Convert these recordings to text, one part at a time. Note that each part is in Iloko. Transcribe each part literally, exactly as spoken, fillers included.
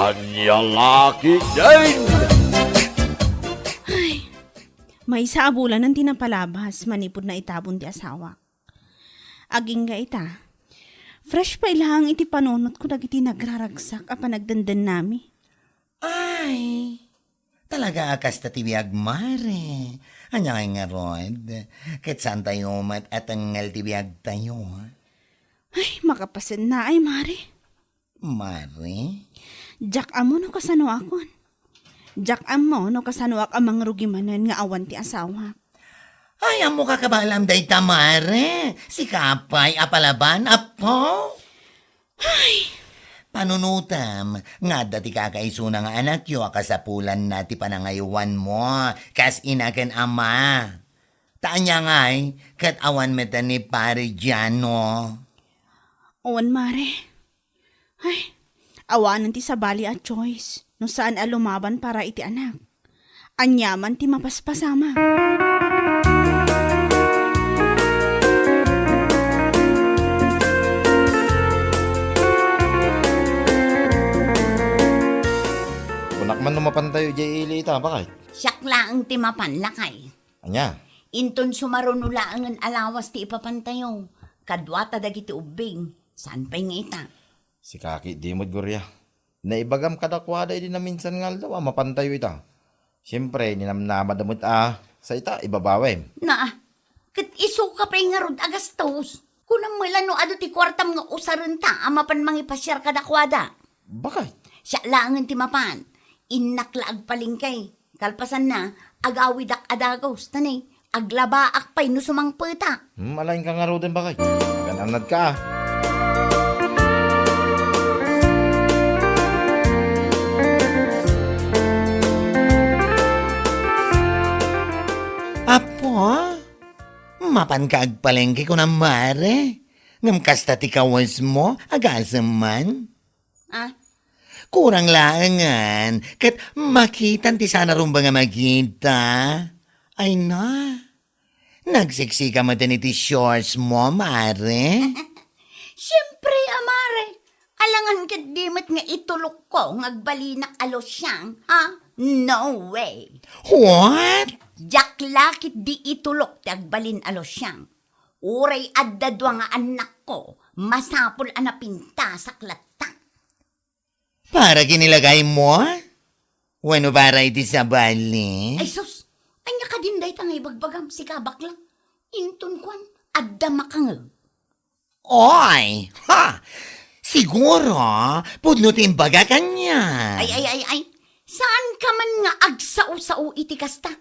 Ania la ketdin? Ay, maysa a bulanen ti napalabas manipud naitabon ti asawak. Agingga ita, fresh pay laeng iti panunotko dagiti nagraragsak a panagdendennami. Ay, talaga a kasta ti biag, mare. Ania ngay ngarud? Ket saantayo met a tengngel ti biagtayo? Ay, makapasennaay, mare. Mare? Diak ammo no kasanoakon. Diak ammo no kasanoak a mangrugi manen nga awan ti asawak. Ay, ammoka kabaalam dayta, mare. Sika pay a palaban, apo? Ay! Panunotem nga adda ti kakaisuna nga anakyo a kasapulanna ti panangaywanmo kas ina ken ama. Ta ania ngay, ket awan met ni Pare Giano? Awan, mare. Ay, awanen ti sabali a choice no saan a lumaban para iti anak. Aniaman ti mapaspasama. Kunak man no mapantayo idiay ili ita, bakay? Siak laeng ti mapan, lakay. Ania? Inton sumaruno laengen a lawas ti ipapantayo, kaduata dagiti ubbing, saan pay nga ita? Sika ketdi met, Gloria. Naibagam kadakuada idi naminsan nga aldaw a mapantayo ita. Siempre, ninamnamada met a sa ita, ibabawem. Naa, ket isuka pay ngarud a gastos. Kunam met la no adu ti kuartam nga usarenta a mapan mangipasiar kadakuada. Bakay? Siak laengen ti mapan. Innak la agpalengke. Kalpasanna, agawidak a dagus, ta ne, aglabaak pay no sumangpeta. Hmm, alaenka ngaruden, bakay. Agan-annadka, a. Apo, mapanka agpalengke kunam, mare? Ngem kasta ti kawesmo, agasem man. Ah? Kurang laengen, ket makitan ti saan a rumbeng a makita. Ay na, nagseksika met iti shorts mo, mare? Siempre, a mare. Alangan ket di met nga itulokko nga agbalinak a losyang, ha? No way. What? Diak la ket di itulok ti agbalin a losyang. Uray adda dua nga annakko, masapul a napintasak latta. Para ken ilagaymo? Wenno para iti sabali? Ay sus, ania kadin dayta nga ibagbagam, sika bakla? Inton kuan, adda makangeg. Oy! Ha! Siguro, pudno ti imbagak ania. Ay, ay, ay, ay. Saanka man nga agsao-sao iti kasta?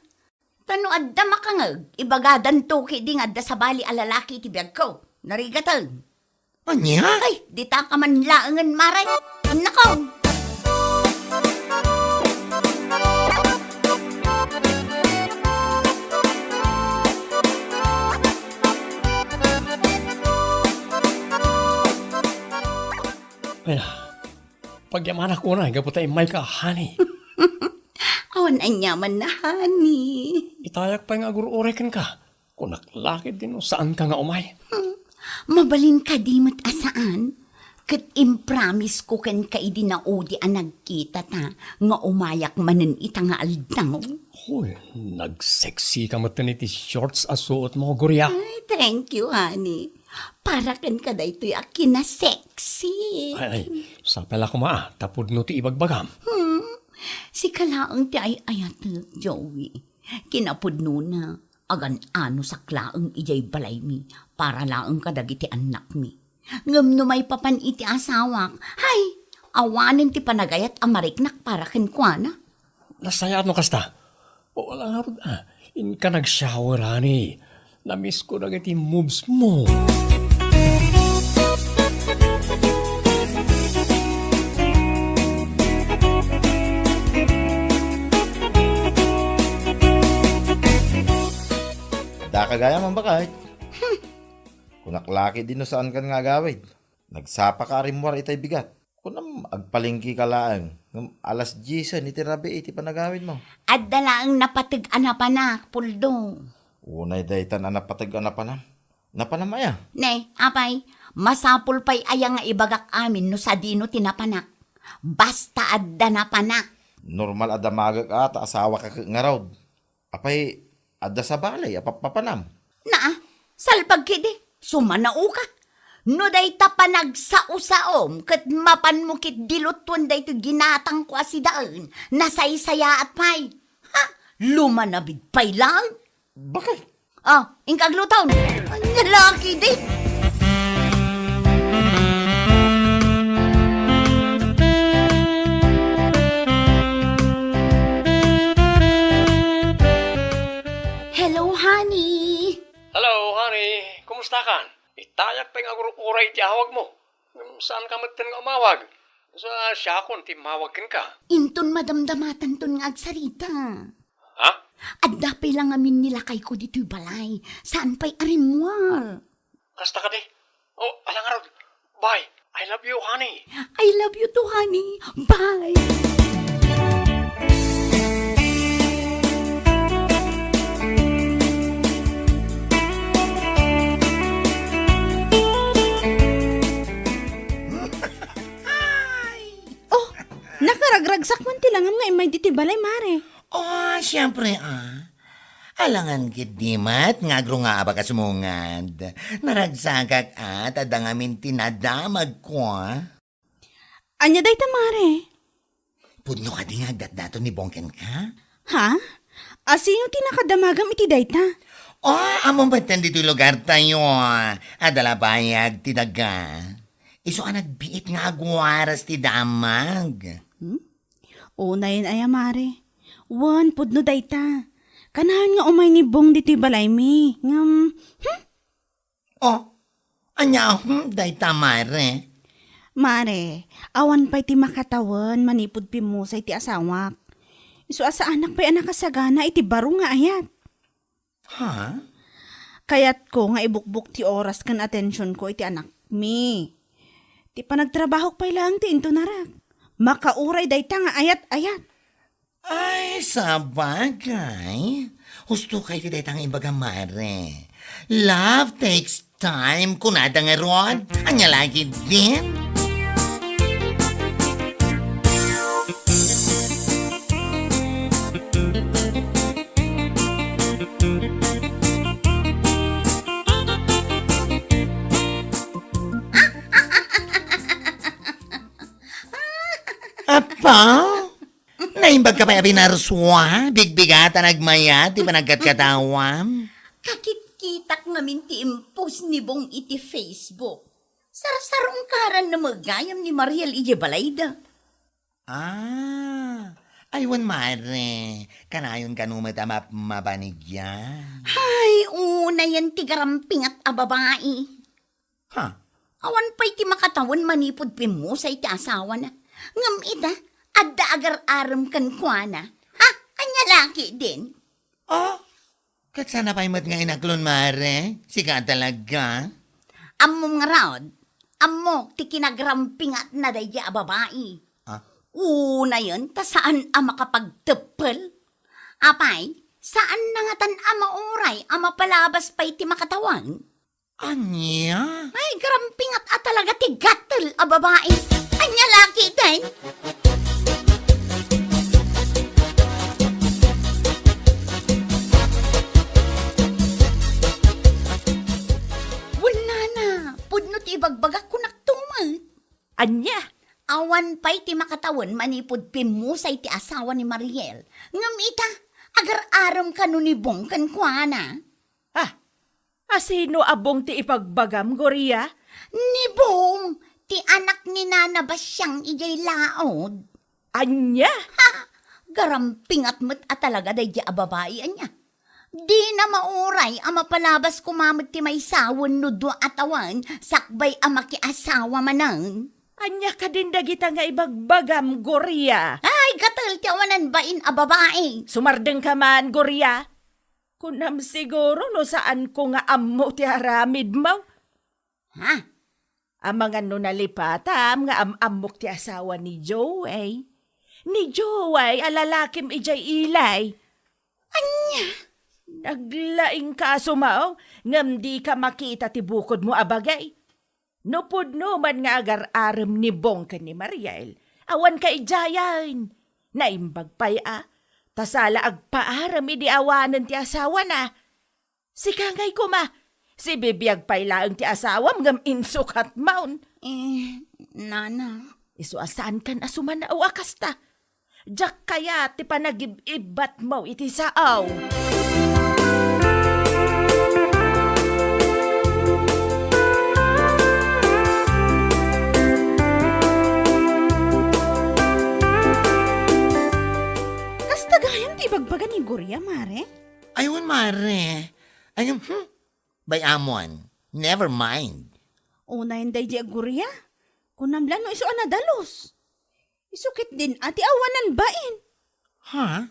Ta no adda makangeg, ibagadanto ketdi nga adda sabali a lalaki iti biagko. Narigaten. Ania? Ay, ditaka man laengen, mare. Nako! Ay, pagyamanak unay gapu ta immayka, honey. Awan aniamanna, honey. Itayak pay nga agur-uray kenka. Kunak la ketdi no saanka nga umay. Hmm. Mabalin kadi met a saan? Ket impromise ko kenka idi naudi a nagkitata nga umayak manen ita nga aldaw. Hoy, nagseksika met iti shorts a suotmo, Gloria. Ay, thank you, honey. Para kenka daytoy a kinasexy. Ay, ay, sapay la koma, a, ta pudno ti ibagbagam. Hmm. Sika laeng ti ay-ayatek, Joey. Kinapudnona, agan-anosak laeng idiay balaymi para laeng kadagiti annakmi. Ngem no maipapan iti asawak, hay, awanen ti panagayat a mariknak para kenkuana. Nasayaat no kasta. O, ala ngarud, a, inka nag-shower, honey. Namisko dagiti moves mo. Daka gayam, bakay. Hmm. Kunak la ketdi no saankan nga agawid. Nagsapaka a rimmuar itay bigat. Kunam, agpalengkeka laeng. Ngem alas diesen iti rabii ti panagawidmo. Adda laeng napateg a napanak, Puldo. Unay daytan a napateg a napanam. Napanam aya? Ne, apay, masapul pay aya nga ibagak amin no sadino ti napanak? Basta adda napanak. Normal a damagek a ta asawaka ket ngarud. Apay, adda sabali a pappapanam? Naa, salpag kidi, sumanaoka. No dayta panagsao-saom ket mapanmo ket dilutuen daytoy ginatangko a sidaen, nasaysayaat pay. Ha? Lumanabid pay lang? Bakit? Ah, inka aglutom. Ania la kidi? Hello, honey. Hello, honey. Kumusta kan? Itayak pay nga agur-uray ti awagmo. Ngem saanka metten nga umawag. Sa siakon ti mawag kenka. Inton madamdamatanton nga agsarita. Ha? Adda pay la ngamin ni lakayko ditoy balay. Saan pay a rimmuar. Kasta kadi? Oh, ala ngarud. Bye. I love you, honey. I love you too, honey. Bye. Oh, nakaragragsak man ti langam nga immay ditoy balay, mare. Oh, siempre, ah. Alangan ketdi met nga agrungaabak a sumungad. Naragsakak, ah, ta adda ngamin ti nadamagko, ah. Ania dayta, mare? Pudno kadi nga agdatdaton ni Bong kenka? Ha? A sino ti nakadamagam iti dayta? Oh, ammom metten ditoy lugartayo. Adda la bayag ti daga. Isu a nagbiit nga agwaras ti damag. Hmm? Unayen aya, mare. Wen, pudno dayta. Kanayon nga umay ni Bong ditoy balaymi. Ngem, hmm? Oh, ania, hmm, dayta, mare? Mare, awan pay ti makatawen manipud pimmusay ti asawak. Isu a saanak pay a nakasagana iti baro nga ayat. Ha? Kayatko nga ibukbok ti oras ken atensionko iti anakmi. Ti panagtrabahok pay laeng ti intunarak. Makauray dayta nga ayat-ayat. Ay, sabagay. Husto kay ti dayta nga ibaga, mare. Love takes time, kunada ngarud. Ania la ketdin? Apa? Naimbag ka pay a binarsua, bigbigat a nagmayat ti panagkatkatawam. Kakitkitak ngamin ti impost ni Bong iti Facebook. Sarsarungkaran na met gayam ni Mariel idiay balayda. Ah, ay wen, mare, kanayon kano met a map-, mabanigyan. Hay, unayen ti garampingat a babai. Ha? Awan pay ti makatawen manipud pimmusay ti asawana. Ngem ita, adda agar-arem kenkuana. Ha? Ania la ketdin? Oh, ket sana pay met nga inaklon, mare? Sika talaga? Ammom ngarud, ammok ti kinagarampingatna daydiay a babai. Ah? Unayen ta saan a makapagteppel. Apay, saanna ngatan a mauray a mapalabas pay ti makatawen? Ania? Ay, garampingat a talaga ti gatel a babai. Ania la ketdin? Wen, nana, pudno ti ibagbagak, kunak tumet. Ania? Awan pay ti makatawen manipud pimmusay ti asawa ni Mariel. Ngem ita, agar-arem kano ni Bong kenkuana. Ah, a sino a Bong ti ipagbagam, Gloria? Ni Bong, ti anak ni Nana Basiang idiay laod. Ania? Ha! Garampingat met a talaga daydiay a babai, ania. Dina mauray a mapalabas koma met ti maysa wenno dua a tawen sakbay a makiasawa manen. Ania kadin dagita nga ibagbagam, Gloria? Ay, gatel ti awanan bain a babai. Sumardengka man, Gloria. Kunam siguro no saanko nga ammo ti aramidmo. Ha? Amangan no nalipatam nga am-ammok ti asawa ni Joey. Ni Joey a lalakim idiay ilay. Ania? Naglaingka a sumaw, ngem dika makita ti bukodmo a bagay. No pudno man nga agar-arem ni Bong ken ni Mariel, Awan kaidiayen. Naimbag pay a, ta sala agpaarem idi awanen ti asawana. Sika ngay koma, sibibiag pay laeng ti asawam ngem insukatmon. Eh, nana. Isu a saankan a sumanaw a kasta. Diak kayat ti panagib-ibbatmo iti sao. Kasta gayam ti ibagbaga ni Gloria, Mare? Ay, wen, Mare. Ay, hmm? Bay-amon. Never mind. Unayen daydi a Gloria. Kunam la no isu a nadalus. Isu ketdin a ti awanan bain. Ha?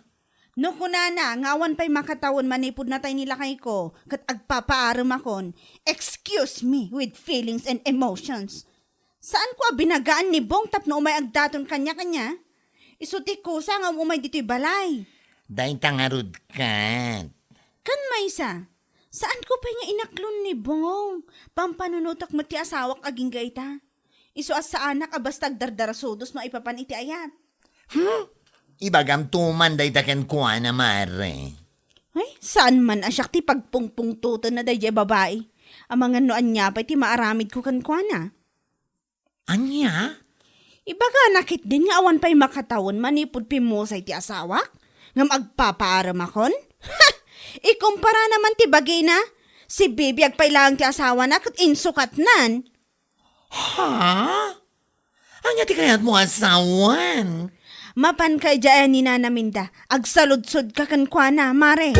No kunana nga awan pay makatawen manipud natay ni lakayko ket agpapaaremakon, excuse me with feelings and emotions. Saanko a binagaan ni Bong tapno umay agdaton kaniakania? Isu ti kusa nga umay ditoy balay. Dayta ngarud ket. Ken maysa, saanko pay nga inaklon ni Bong. Pampanunotek met ti asawak agingga ita. Isu a saanak a basta agdardarasudos no aipapan iti ayat. Hmm? Ibagamto man dayta kenkuana, Mare. Ay, saan man a siak ti pagpungpungtotenna daydiay babai. Amangan no ania pay ti maaramidko kenkuana. Ania? Ibagana ketdin nga awan pay makatawen manipud pimmusay ti asawak? Ngem agpapaaremakon? Ha! Ikumpara naman ti bagina. Sibibiag pay laeng ti asawana ket insukatnan. Ha? Ania ti kayatmo a sawen? Mapanka idiay ni Nana Minda. Agsaludsodka kenkuana, Mare.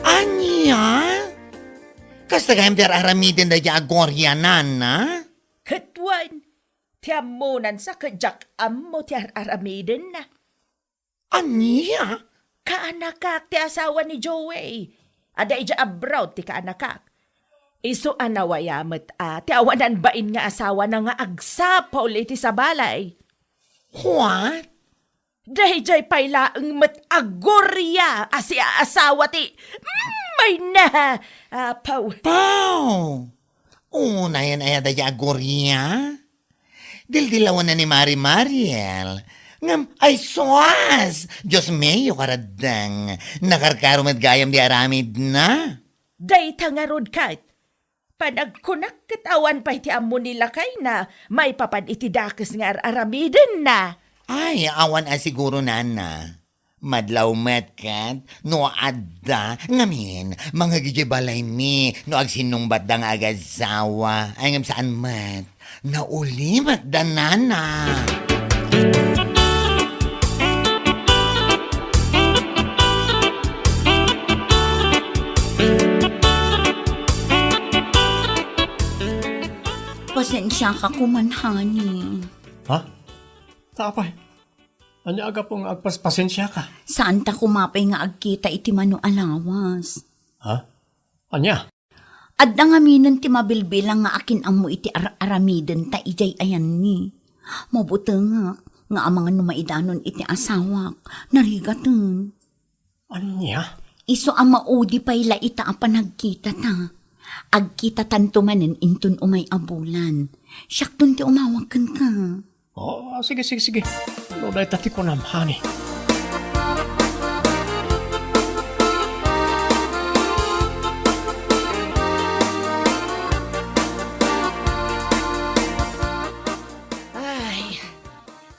Ania? Kasta gayam ti ar-aramiden daydi a Gloria, Nana? Ket wen, ti ammonan sa ket diak ammo ti ar-aramidenna. Ania? Kaanakak ti asawa ni Joey. Adda idiay abroad ti kaanakak. Isu a nawaya met a ti awanan bain nga asawana nga agsapul iti sabalay. What? Daydiay pay laeng met a Gloria a siaasawa ti, mm, may na, apaw. Paw! Unayen aya daydiay a Gloria? Dildilawanna ni Mari Mariel. Ngem, ay sus! Dios mio, karaddeng. Nakarkaro met gayam di aramidna. Dayta ngarud ket. Panagkunak ket awan pay ti ammo ni lakayna maipapan iti dakes nga ar-aramidenna. Ay, awan a siguro, Nana. Madlaw met ket no adda, ngamin, mangngeg idiay balaymi no agsinnungbatda nga agasawa. Ay, ngem saan met. Naulimek da, Nana. Pasensiaka koman, honey. Ha? Ta apay? Ania a gapu nga agpas-, pasensiaka? Saanta koma pay nga agkita iti mano a lawas. Ha? Ania? Adda ngaminen ti mabilbilang nga akin-ammo iti ar-aramidenta idiay ayanni. Mabutengak nga amangan no maidanon iti asawak, narigaten. Ania? Isu a maudi pay la ita a panagkitata. Agkitatanto manen inton umay a bulan. Siakton ti umawag kenka. Oh, sige, sige, sige. No dayta ti kunam, honey. Ay,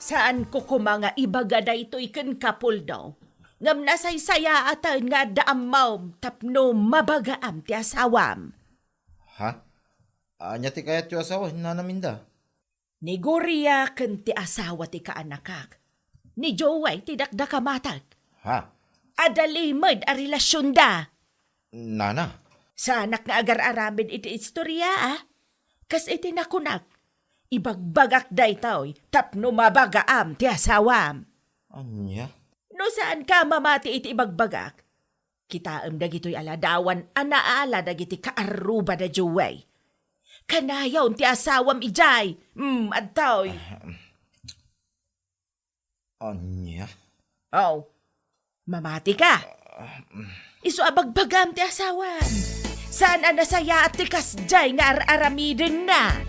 saanko koma nga ibaga daytoy ken Kapuldo. Ngem nasaysayaaten nga adda ammom tapno mabagaam ti asawam. Ha? Ania ti kayatyo a sawen, Nana Minda? Ni Gloria ken ti asawa ti kaanakak. Ni Joey ti dakdakamatek. Ha? Adda limed a relasionda. Nana? Saanak nga agar-aramid iti istoria, a? Kas iti nakunak, ibagbagak daytoy tapno mabagaam ti asawam. Ania? No saanka mamati iti ibagbagak, kitaem dagitoy a ladawan a naala dagiti kaarruba da Joey. Kanayon ti asawam idiay. Mm, adtoy. Ah, Ania? Aw, mamati ka. Isu a bagbagam ti asawam. Saan a nasayaat ti kasdiay nga ar-aramidenna.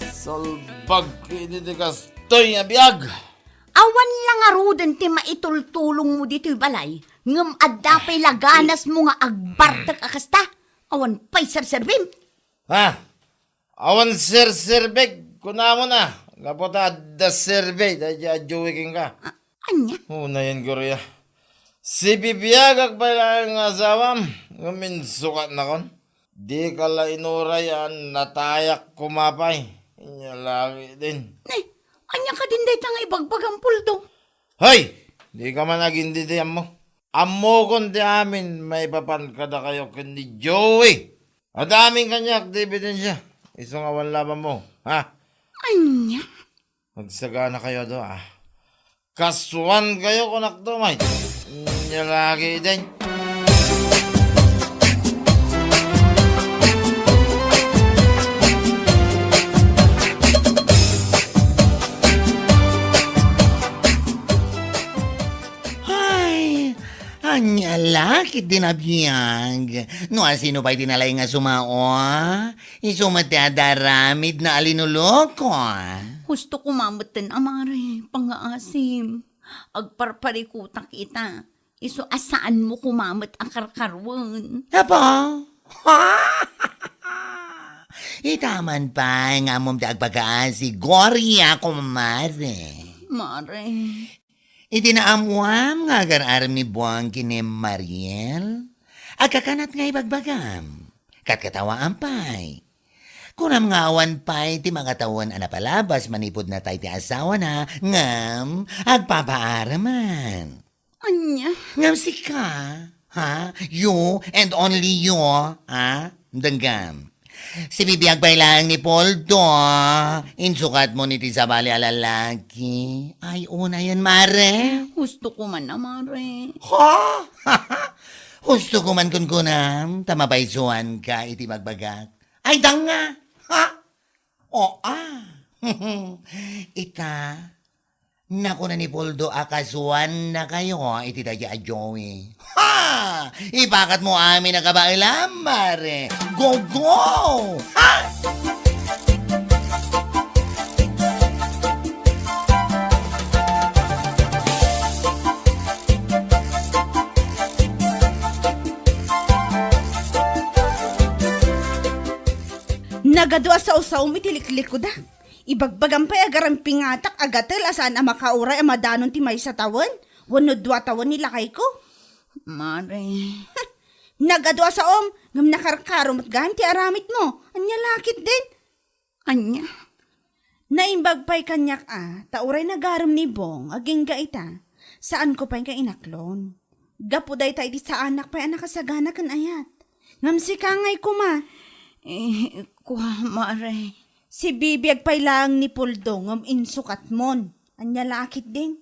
Salbag iti kastoy nga biag. Awan la ngaruden ti maitultulongmo ditoy balay, ngem adda pay la ganasmo nga agbartek a kasta. Awan pay serserbim. Ha? Awan serserbek, kunamon a. Gapu ta adda serbi, daydi a Joey kenka. A-, ania? Unayen, Gloria. Sibibiagak pay laeng nga asawam, ngem insukatnakon. Dika la inuray a natayak koma pay. Inya lagi din. Ne, ania kadin dayta nga ibagbagam, Puldo? Hoy! Dika man agindidi, ammo. Ammokon ti amin maipapan kadakayo ken ni Joey. Adda amin kaniak ti ebidensia. Isu nga awan labanmo, ha? Ania? Magsagana kayo adu, ah. Kasuan kayo, kunak to, may. Nya lagi, day. Ay, ania la ket din a biag. No asino pay ti nalaing a sumao, isu met ti adda aramidna a linuloko. Husto koma metten a mare, pangngaasim. Agparparikutak ita. Isu a saanmo koma met a karkaruen. Apa? Ita man pay nga ammom ti agpakaasi, Gloria, kumare. Mare. Iti naammoam nga agar-arem ni Buang ken ni Mariel, agkakanat nga ibagbagam. Katkatawaam pay. Kunam nga awan pay ti makatawen a napalabas manipud natay ti asawana, ngem agpapaaraman. Ania? Ngem sika, ha? You and only you, ha? Denggam. Sibibiag pay laeng ni Poldo, insukatmo iti sabali a lalaki. Ay, unayen, mare. Husto koma a, mare. Ha? Husto koma kunkunam, ta mapaysuanka iti bagbagak. Ay, danga! Ha? O, a. Ita, nakuna ni Poldo a kasuannakayo iti dayta a Joey. Ha! Ipakatmo amin a kabaelam, mare. Go, go! Ha! Nagadu a saosaom iti liklikod a. Ibagbagam pay a garam pingatak a gatel a saan a makauray a madanon ti maysa tawen wenno dua tawen ni lakayko. Mare. Nagadu a saom, ngem nakarkaro met gayam ti aramidmo. Ania la ketdin? Ania? Naimbag pay kaniak a, ta uray nagarem ni Bong, agingga ita. Saanko pay nga inaklon. Gapu dayta idi saanak pay a nakasagana ken ayat. Ngem sika ngay koma. Eh, kua, mare. Sibibiag pay laeng ni Poldo ngem insukatmon. Ania la ketdin?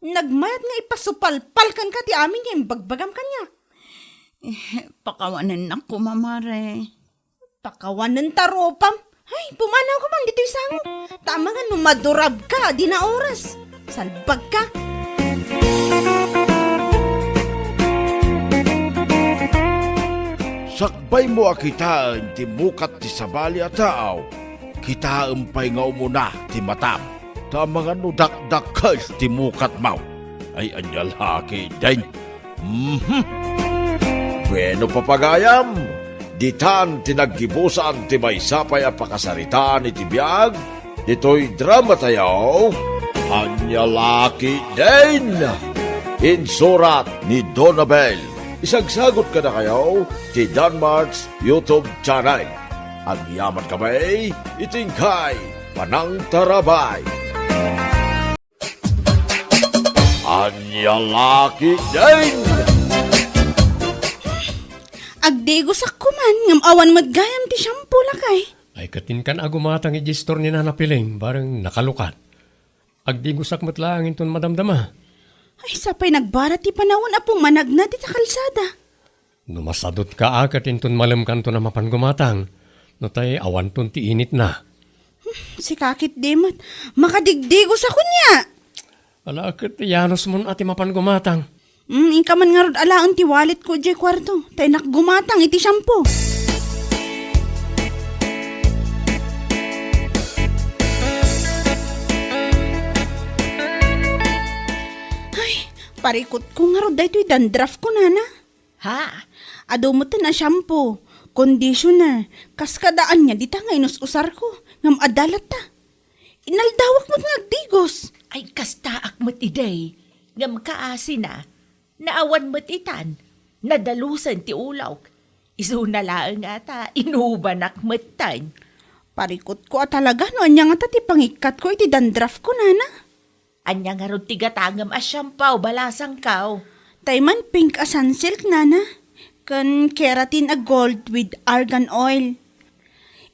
Nagmayat nga ipasupalpal kenka ti amin nga imbagbagam kaniak. Eh, pakawanennak koma, mare. Pakawanen ta rupam. Ay, pumanawka man ditoy sangok. Ta amangan no madurabka, di na oras. Salbagka. Sakbaymo a kitaen ti mukat ti sabali a tao, kitaem pay nga umuna ti matam. Ta amangan no dakdakkel ti mukatmo. Ay, ania la ketdin? Mhm. Bueno, papagayam, ditan ti naggibusan ti maysa pay a pakasaritaan iti biag ditoy dramatayo, Ania la ketdin? Insurat ni Donabel. Isagsagot kadakayo ti Danmart's YouTube channel. Agyaman kami iti inkay panangtarabay. Ania la ketdin? Agdigosak koman ngem awan met gayam ti shampoo, lakay. Ay, katinkan a gumatang iti store ni Nana Piling, bareng nakalukat. Agdigosak met laeng inton madamdama. Ay, sapay nagbara ti panawen a pumanagna dita kalsada. No masadutka a ket inton malemkanton a mapan gumatang, no tay awanton ti initna. Sika ketdi met, makadigdigos a kuniak. Ala ket yanusmon a ti mapan gumatang. Mm, inka man ngarud alaen ti walletko idiay kuarto, ta innak gumatang iti shampoo. Ay, parikutko ngarud daytoy dandruffko, nana. Ha? Adu metten a shampoo, conditioner, kas kada ania dita nga inus-usarko, ngem adda latta. Inaldawak met nga agdigos. Ay, kastaak met idi. Ngem kaasina, naawan met itan, nadalusen ti ulok. Isuna laeng ngata, inubanak metten. Parikutko a talaga no ania ngata ti pangikkatko iti dandruffko, nana. Ania ngarud ti gatangem a shampoo, balasangko? Tay man pink a Sunsilk, nana, ken keratin a gold with argan oil.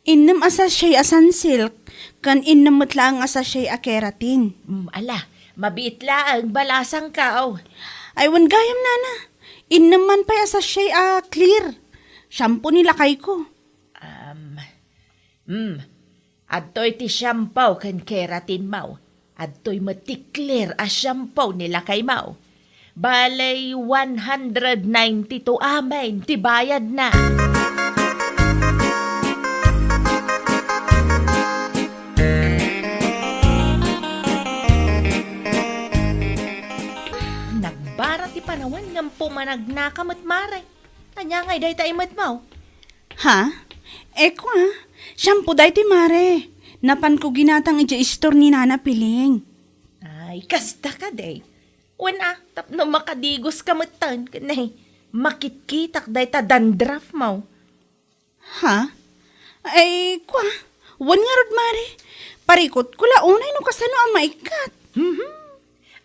Innem a sachet a Sunsilk, ken innem met laeng a sachet a keratin. Mm, ala, mabiit laeng, balasangko. Ay, wen gayam, nana. Innem man pay a sachet a clear. Shampoo ni lakayko. Um, mm, adtoy ti shampoo ken keratinmo. Adtoy met ti clear a shampoo ni lakaymo. Balay, one hundred ninety-two amin ti bayadna. Nagbara ti panawen ngem pumanagnaka met, mare. Ania ngay dayta imetmo? Ha? Eko a, shampoo daytoy, mare. Napanko ginatang idiay istor ni Nana Piling. Ay, kasta kadi. Wen a, tapno makadigoska metten, ken ay, makitkitak dayta dandruffmo. Ha? Ay, kua, wen ngarud, mare. Parikutko la unay no kasano a maikkat. Mhm.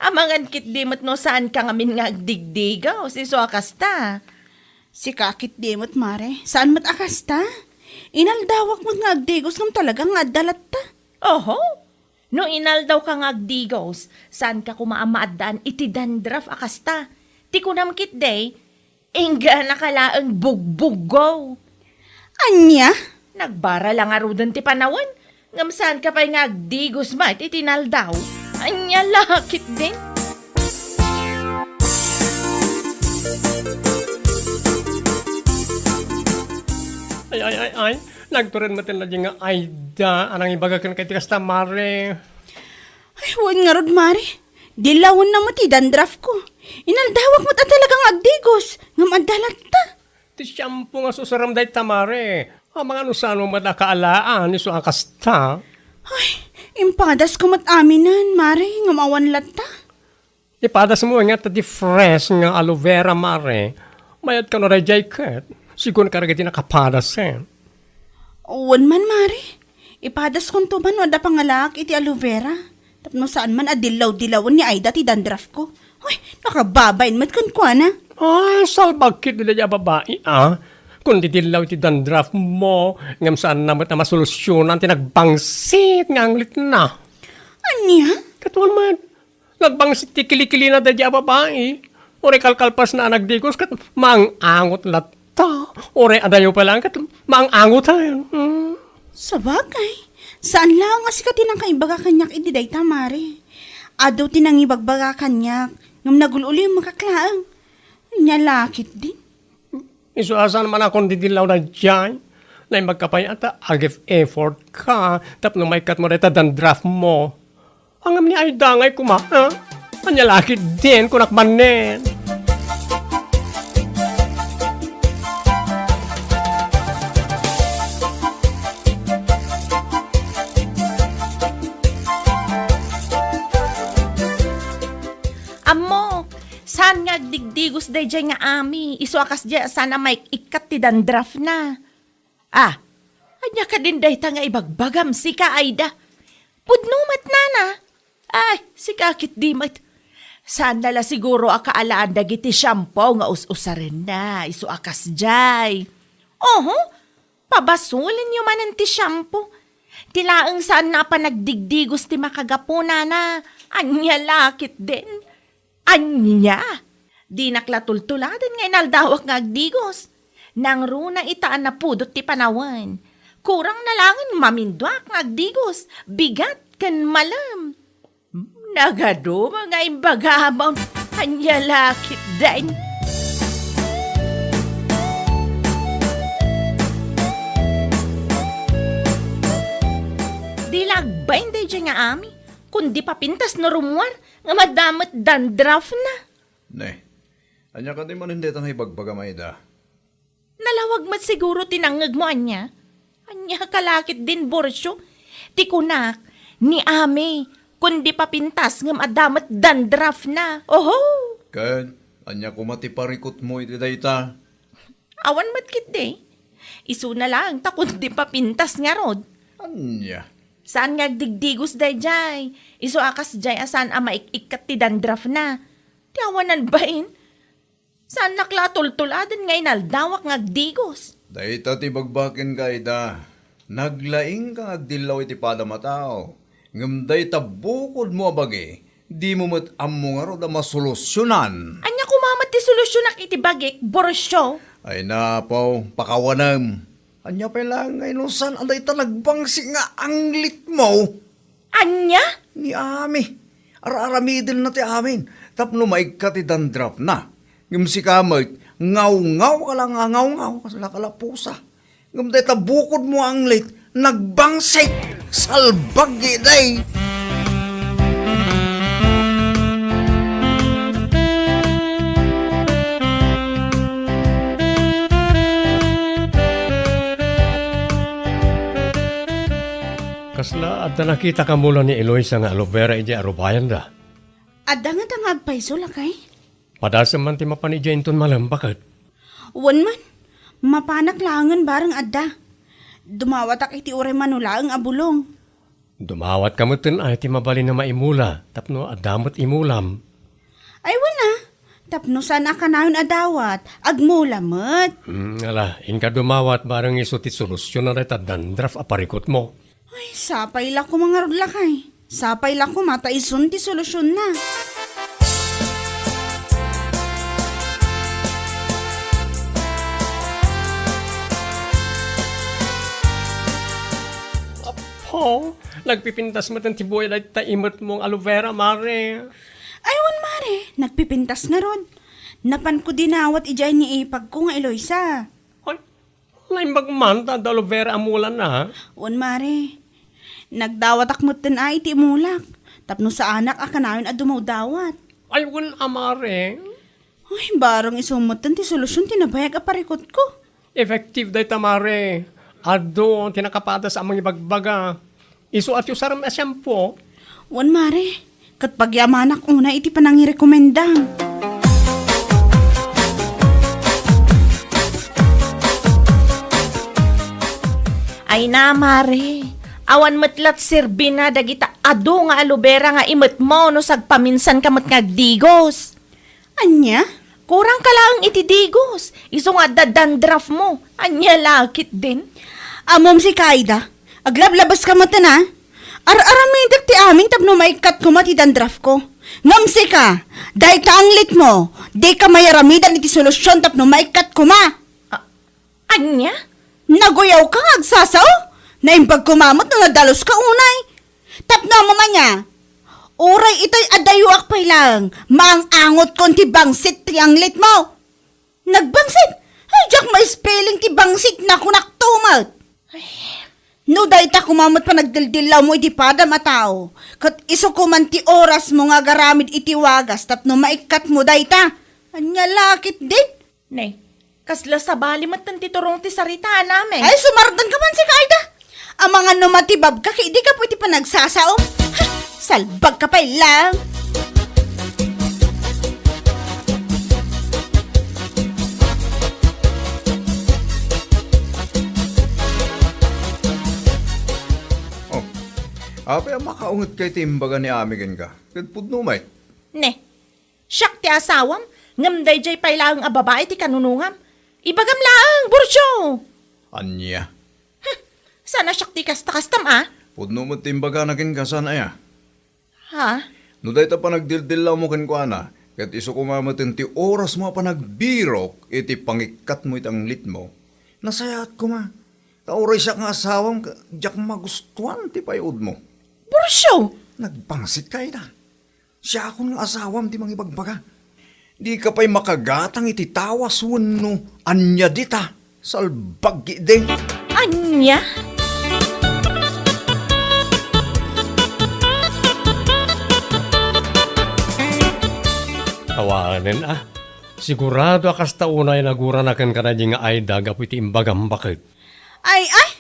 Amangan ketdi met no saanka ngamin nga agdigdigos, isu a kasta. Sika ketdi met, mare. Saan met a kasta? Inaldawak met nga agdigos ngem talaga nga adda latta. Oho. No inaldawka nga agdigos, saanka koma a maaddaan iti dandruff a kasta. Ti kunam ketdi, ingganaka laeng bugbuggo. Ania? Nagbara la ngaruden ti panawen, ngem saanka pay nga agdigos met iti inaldaw. Ania la ketdin? Ay, ay, ay, ay. Nagtured met laeng nga Aida a nangibaga kenka iti kasta, mare. Ay, wen ngarud, mare. Dillawenna met ti dandruffko. Inaldawak met a talaga nga agdigos, ngem adda latta. Ti shampoo nga susuram dayta, mare. Amangan no saan met a kaalaan, isu a kasta. Ay, impadasko met aminen, mare, ngem awan latta. Ipadasmo nga ta ti fresh nga aloe vera, mare. Mayat kano daydiay ket. Sigun ka dagiti nakapadasen. Wen man, mare. Ipadaskonto man no adda pangalaak iti aloe vera. Tapno saan man a dillaw-dillawen ni Aida ti dandruffko. Hoy, nakababain met kenkuana. Ay, salbag ketdi daydiay a babai, a. Kun didillaw iti dandruffmo, ngem saanna met a masolusyonan ti nagbangsit nga anglitna. Ania? Ket wen met, nagbangsit ti kilikilina daydiay a babai. Uray kalkalpasna a nagdigos ket maang-angot latta. Uray adayo pay laeng ket maang-angoten. Hmm. Sabagay, saan laeng a sika ti nakaibaga kaniak iti dayta, mare. Adu ti nangibagbaga kaniak, ngem nagul-ulimek laeng. Ania la ketdin? Isu a saan man a kon didillaw daydiay. Naimbagka pay a ta ag-effort ka tapno maikkatmo dayta dandruffmo. Ngem ni Aida ngay koma, ha? Ania la ketdin, kunak manen. Ammo, saan nga agdigdigos daydiay nga ami, isu a kasdiay a saan a maik-ikkat ti dandruffna. Ah, ania kadin dayta nga ibagbagam, sika, Aida? Pudno met, nana. Ay, sika ketdi met. Saanna la siguro a kaalaan dagiti shampoo nga us-usarenna, isu a kasdiay. Oho, pabasolenyo manen ti shampoo. Ti laeng saanna a panagdigdigos ti makagapu, nana. Ania la ketdin? Ania? Dinak la tultuladen nga inaldawak nga agdigos. Nangruna ita a napudot ti panawen. Kurang na laengen maminduak nga agdigos, bigat ken malem. Nagaduma nga imbagam. Ania la ketdin? Di la agbain daydiay nga ami, kundi papintas no rummuar nga madama met dandruff na. Ne, ania kadi manen dayta nga ibagbagam, Aida? Nalawag met siguro ti nangngegmo, ania? Ania ka la ketdin, Borcio? Ti kunak, ni ami, kundi papintas ngem adda met dandruff na. Oho! Ken, ania koma ti parikutmo iti dayta? Awan met ketdi. Isuna laeng ta kundi papintas ngarud. Ania? Saan nga agdigdigos daydiay? Isu a kasdiay a saan a maik-ikkat ti dandruff na. Ti awanan bain? Saannak la a tultuladen nga inaldawak nga agdigos. Dayta ti bagbakin ka, Aida. Naglaingka nga agdillaw iti padam a tao. Ngem dayta bukodmo a bagi, dimo met ammo ngarud a masolusionan. Ania koma met ti solusionak iti bagik, Borcio? Ay napaw, pakawanem. Ania pay laeng nga inusan a dayta nagbangsit nga anglitmo? Ania? Ni ami. Ar-aramidenna ti amin tapno maikkat ti dandruff na. Ngem sika met, ngawngaw ka la nga ngawngaw, kasla ka la pusa. Ngem dayta bukodmo a anglit, nagbangsit. Salbag, Aida. Kasla adda nakitak a mula ni Eloisa nga aloe vera idiay arubayanda? Adda ngata nga agpayso, lakay. Padasem man ti mapan idiay inton malem, baket? Wen man, mapanak laengen bareng adda. Dumawatak iti uray mano laeng a bulong. Dumawatka metten ay ti mabalin a maimula tapno adda met imulam. Ay, wen a, tapno saan a kanayon a dawat, agmula met. Hmm, ala, inka dumawat bareng isu ti solusion na dayta dandruff a parikutmo. Ay, sapay la koma ngarud, lakay. Sapay la koma ta isun ti solusionna. Apo, nagpipintas metten ti buya dayta imetmo nga aloe vera, mare. Ay, wen, mare, nagpipintas ngarud. Napanko dinawat idiay ni ipagko nga Eloisa. Ay, naimbag man ta adda aloe vera a mulana. Wen, mare. Nagdawatak metten a iti imulak, tapno saanak a kanayon a dumawdawat. Ay, wen a, mare. Ay, bareng isu metten ti solusion ti nabayag a parikutko. Effective dayta, mare. Adu ti nakapadas a mangibagbaga. Isu a ti usarem a shampoo. Wen, mare. Ket pagyamanak unay iti panangirekomendam. Ay na, mare. Awan met lat serbina dagita adu nga aloe vera nga imetmo no sagpaminsanka met nga agdigos. Ania? Kurang ka laeng iti digos. Isu nga adda dandruff mo. Ania la ketdin? Ammom sika, Aida. Aglablabeska metten, a. Ar-aramidek ti amin tapno maikkat koma ti dandruff ko. Ngem sika, dayta anglit mo, dika mayaramidan iti solusion tapno maikkat koma. A-, ania? Naguyawka nga agsasao? Naimbag koma met no nadaluska unay. Tapno ammom ania, uray itay a dayoak pay laeng, maang-angotkon ti bangsit ti anglit mo. Nagbangsit? Ay, diak ma-spelling ti bangsit, nakunak to met. Ay. No dayta koma met panagdildillawmo iti padam a tao, ket isu koman ti orasmo nga agaramid iti wagas tapno maikkat mo dayta. Ania la ketdin? Ne, kasla sabali metten ti turong ti saritaanami. Ay, sumardanka man sika, Aida. Amangan no matibabka ket di gapu iti panagsasaom. Ha! Salbagka pay laeng. Oh, apay a makaungetka iti imbaga ni Ami kenka? Ket pudno met. Ne, siak ti asawam, ngem daydiay pay laeng a babai ti kanunongam. Ibagam laeng, Burcio! Ania? Hm, saan a siak ti kasta-kastam, a? Pudno met ti imbagana kenka, saan aya? Ha? No dayta panagdildillawmo kenkuana, Ket isu koma met ti orasmo a panagbirok iti pangikkatmo iti anglitmo, nasayaat koma. Ta uray siak nga asawam, diak magustuan ti pay-udmo. Bursiw! Nagbangsit ka ita. Siakon nga asawam ti mangibagbaga. Dika pay makagatang iti tawas wenno ania dita. Salbag ketdi. Ania? Awanen a. Sigurado a kasta unay nagurana kenka daydi nga Aida gapu iti imbagam baket. Ay, ay!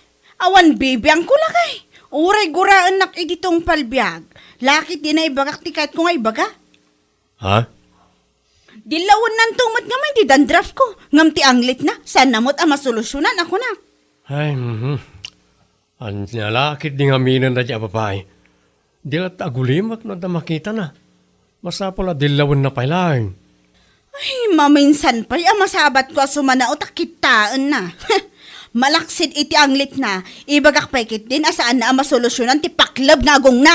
Awan bibiangko lakay. Uray guraennak iti tungpal biag. Lakit di naibagak ti kayatko nga ibaga. Ha? Dillawennanto met ngamin ti dandruff ko. Ngem ti anglitna, saanna met a masolusionan a kunak. Ay, mhm. Ania lakit di ngaminen daydi a babai. Di latta agulimek no adda makitana. Masapul a dillawenna pay laeng. Ay, maminsan pay a masabatko a sumanao ta kittaenna. Malaksid iti anglitna, ibagak pay ketdin a saanna a masolusionan ti pakleb nga agongna.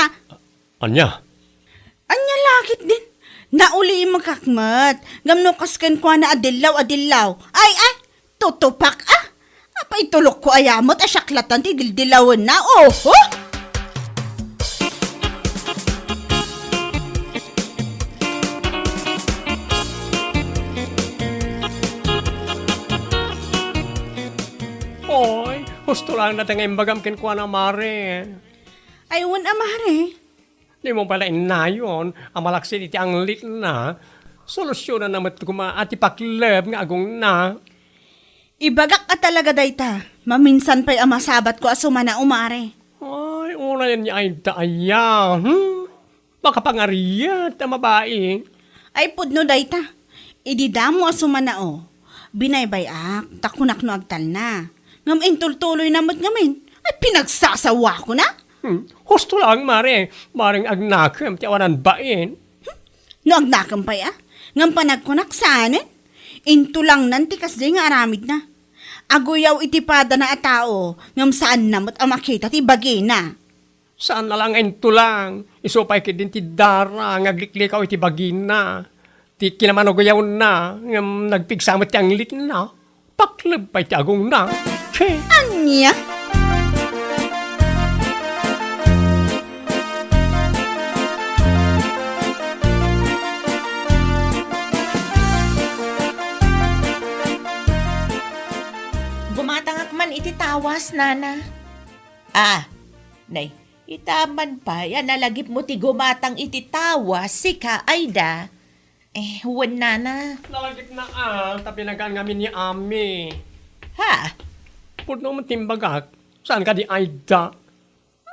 Ania? Ania lakit din? Naulimekak met. Ngem no kas kenkuana a dillaw a dillaw. Ay, ay, tutupak a. Apay tulokko aya met a siak latta ti dildilawenna. Oho! Oy, husto laeng dayta nga imbagam kenkuana, Mare. Ay, wen a, Mare. Dimo pay la innayon a malaksid iti anglitna. Solusionanna met koma a ti pakleb nga agongna. Ibagak a talaga dayta. Maminsan pay a masabatko a sumanao, Mare. Ay, unayen ni Aida aya, hmm? Makapangariat a mabai. Ay, pudno dayta. Idi damo a sumanao, binaybay-ak, ta kunak no agtalna. Ngem intultuloyna met ngamin. Ay, pinagsasawakona. Hmm, husto laeng, Mare. Bareng agnakem ti awanan bain. Hmm? No agnakem pay a? Ngem panagkunak saanen? Intulangnan ti kasdiay nga aramidna. Aguyaw iti padana a tao, ngem saanna met a makita ti bagina. Saanna la nga intulang. Isu pay ketdin ti dara nga agliklikaw iti bagina. Ti kinamanugayawenna, ngem nagpigsa met ti anglitna. Pakleb pay ti agongna. Che! Ania? Gumatangak man iti tawas, Nana. Ah, nay, ita man pay a nalagipmo ti gumatang iti tawas, sika, Aida. Eh, wen, Nana. Nalagipna a, ta pinagaan ngamin ni Ami. Ha? Pudno met ti imbagak. Saan kadi, Aida?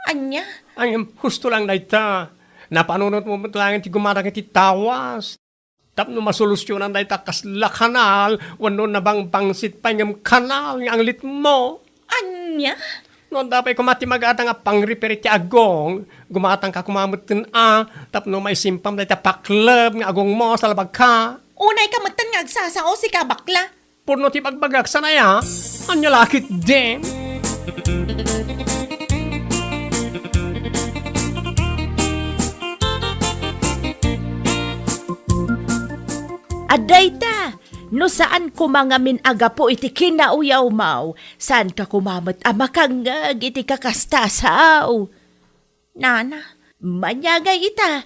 Ania? Ay, husto lang dayta. Napanunotmo met laeng ti gumatang iti tawas. Tapno masolusionan dayta kasla kanal, wenno nabangbangsit pay ngem kanal nga anglitmo. Ania? No adda pay koma ti magatang a pangrepair iti agong, gumatangka koma metten a, tapno maisimpam dayta pakleb nga agongmo, salbagka. Unayka metten nga agsasao, sika bakla. Pudno ti bagbagak, saan aya? Ania la ketdin? Adda ita, no saan koma ngamin a gapu iti kinauyawmaw, saanka koma met a makangngeg iti kakasta a sao. Nana, maniagay ita.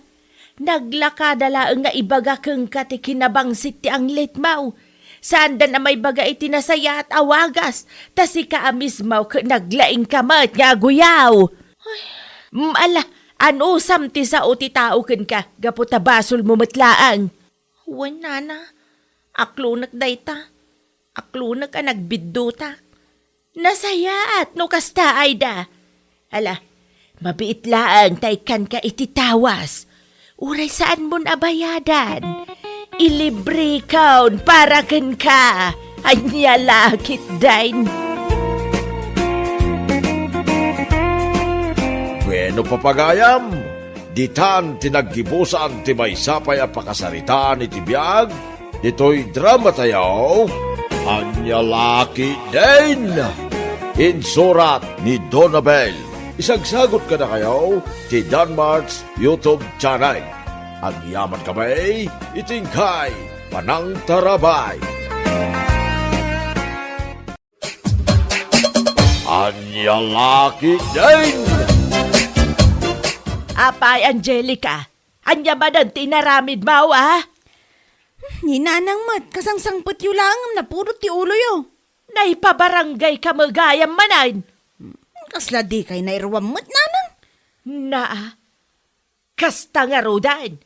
Naglakada laeng nga ibaga kenka ti kinabangsit ti anglitmaw. Saandan a maibaga iti nasayaat a wagas, ta sika a mismaw ket naglaingka met nga aguyaw. Ay, mm, ala, anusam ti sao ti tao kenka, gapu ta basolmo met laeng. Wen, Nana, aklonek dayta. Aklonek a nagbiddutak. Nasayaat no kasta, Aida. Ala, mabiit laeng ta ikkanka iti tawas. Uray saanmon a bayadan. Ilibrekon para kenka. Ania la ketdin? Bueno, papagayam, ditan ti naggibusan ti maysa pay a pakasaritaan iti biag ditoy dramatayo, Ania la ketdin? Insurat ni Donabel. Isagsagot kadakayo ti Danmart's YouTube channel. Agyaman kami iti inkay panangtarabay. Ania la ketdin? Apay, Angelica, ania manen ti inaramidmo, a? Ni nanang met, kasangsangpetyo laeng ngem napudot ti uloyo. Naipabaranggayka met gayam manen? Kasla dikay nairuam met, nanang? Naa, kasta ngaruden.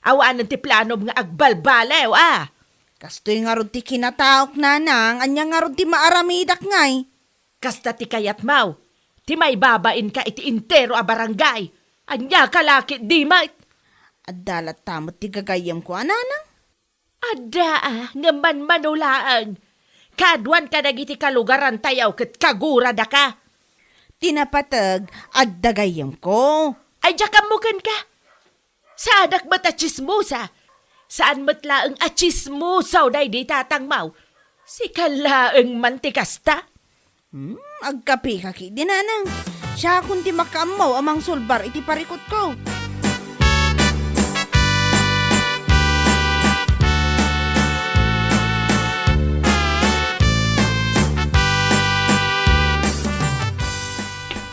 Awanen ti planom nga agbalbaliw, a? Kastoy ngarud ti kinataok, nanang, ania ngarud ti maaramidak ngay? Kasta ti kayatmo, ti maibabainka iti entero a barangay. Ania ka la ketdi met? Adda latta met ti gagayyemko a, nanang. Adda, a, ngem manmano laeng. Kaaduan kadagiti kalugarantayo ket kaguradaka. Ti napateg, adda gayyemko. Ay, diak ammo kenka. Saanak met a tsismosa. Saan met laeng a tsismosaw daydi tatangmo. Sika laeng man ti kasta. Hmm, agkapika ketdi, nanang. Siakon ti makaammo a mangsulbar iti parikutko.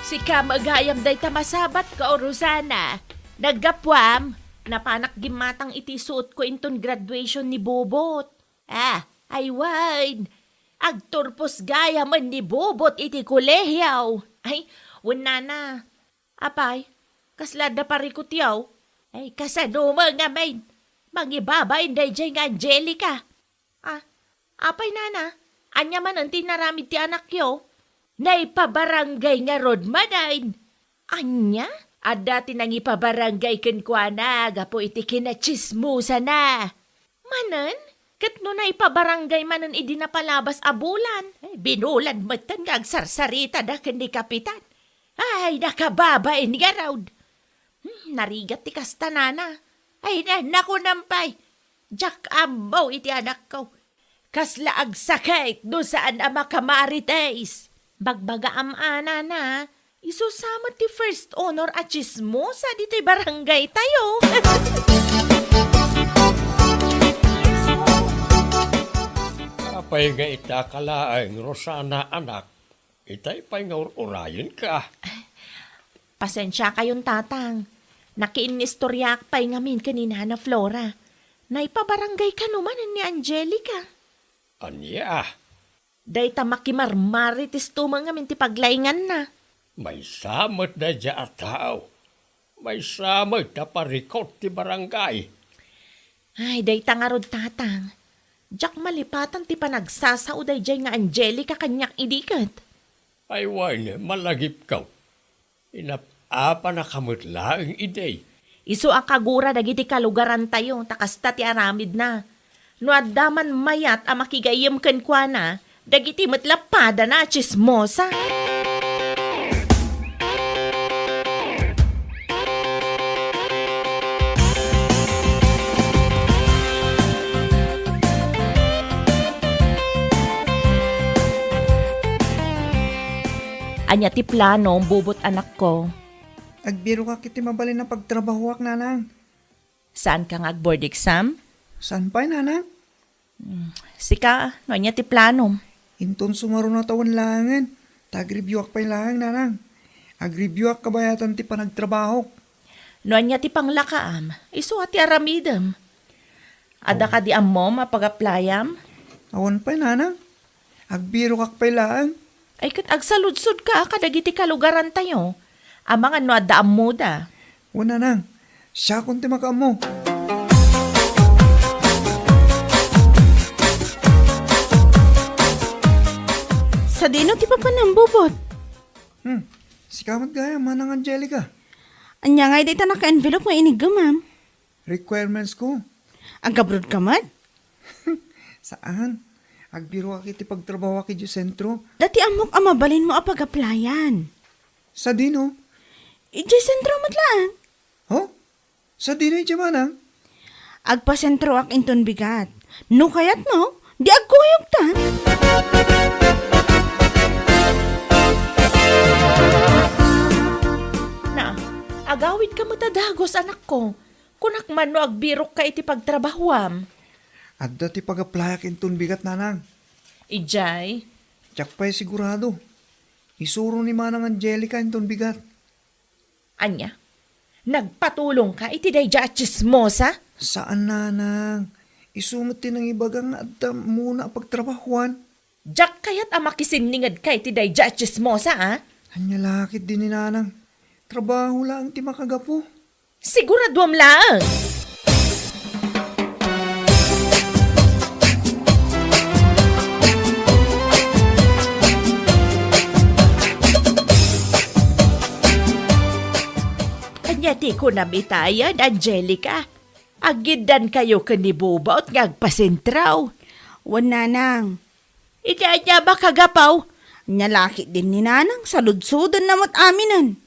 Sika met gayam dayta masabatko, Rosana. Naggapuam, napanak gimmatang iti suotko inton graduation ni Bobot. Ah, ay wen. Agturpos gayamen ni Bobot iti kolehio. Ay, wen, nana. Apay, kasla adda parikutyo? Ay, kasano met ngamin? Mangibabain daydiay nga Angelica. Ah, apay, nana? Ania manen ti inaramid ti anakyo? Naipabarangay ngarud manen. Ania? Adda ti nangipabarangay kenkuana gapu iti kinatsismosana. Manen? Ket no naipabarangay manen idi napalabas a bulan, eh, binulan metten nga agsarsaritada ken ni Kapitan. Ay, nakababain ngarud. Hmm, narigat ti kasta, nana. Ay, na, nakunam pay. Diak ammo iti anakko. Kasla agsakit no saan a makamarites. Bagbagaam a, nana, isu sa met ti first honor a tsismosa ditoy barangaytayo. Apay nga ita ka laeng, Rosana, anak? Itay pay nga ur-urayenka. Pasensiakayon, tatang. Nakiinnistoriaak pay ngamin ken ni Nana Flora. Naipabarangay kano manen ni Angelica. Ania? Dayta makimarmaritesto met ngamin ti paglainganna. Maysa met daydiay a tao. Maysa met a parikut ti barangay. Ay, dayta ngarud, tatang. Diak malipatan ti panagsasao daydiay nga Angelica kaniak idi ket. Ay wen, malagipko. Inap-apanaka met laeng idi. Isu a kagura dagiti kalugarantayo, ta kasta ti aramidna. No adda man mayat a makigayyem kenkuana, dagiti met la padana a tsismosa. Ania ti plano, Bobot, anakko? Agbirokak iti mabalin a pagtrabahoak, nanang. Saanka nga ag-board exam? Saan pay, nanang? Hmm, sika, no ania ti planom? Inton sumaruno a tawen laengen, ta agreviewak pay laeng, nanang. Agreviewak kabayatan ti panagtrabahok. No ania ti panglakaam, isu a ti aramidem. Adda kadi ammom a pag-applyam? Awan pay, nanang. Agbirokak pay laeng. Ay, ket agsaludsodka kadagiti kalugarantayo. Amangan no adda ammoda. Wen, nanang. Siakon ti makaammo. Sadino ti papanam, Bobot? Hmm. Sika met gayam, Manang Angelica. Ania ngay dayta naka-envelope nga iniggemam? Requirements ko. Agabroad ka met? Saan. Agbiroak iti pagtrabahoak idiay sentro. Dati ammok a mabalinmo a pag-applyan. Sadino? Idiay sentro met laeng. Ho? Sadino idiay, manang? Agpasentroak inton bigat. No kayatmo, di agkuyogtan. Na, agawidka met a dagus, anakko. Kunak Mano agbirokka iti pagtrabahuam? Adda ti pag-applyak inton bigat, nanang. Idiay? Diak pay sigurado. Isuro ni Manang Angelica inton bigat. Ania? Nagpatulongka iti daydiay a tsismosa? Saan, nanang. Isu met ti nangibaga nga adda ammona a pagtrabahuan. Diak kayat a makisinningedka iti daydiay a tsismosa, a? Ania la ketdi ni nanang? Trabaho laeng ti makagapu. Siguraduam laeng. Ania ti kunam itayen, Angelica? Aggiddankayo ken ni Bubot nga agpasentraw? Wen, nanang. Iti ania a makagapu? Ania la ketdin ni nanang, saludsodenna met aminen.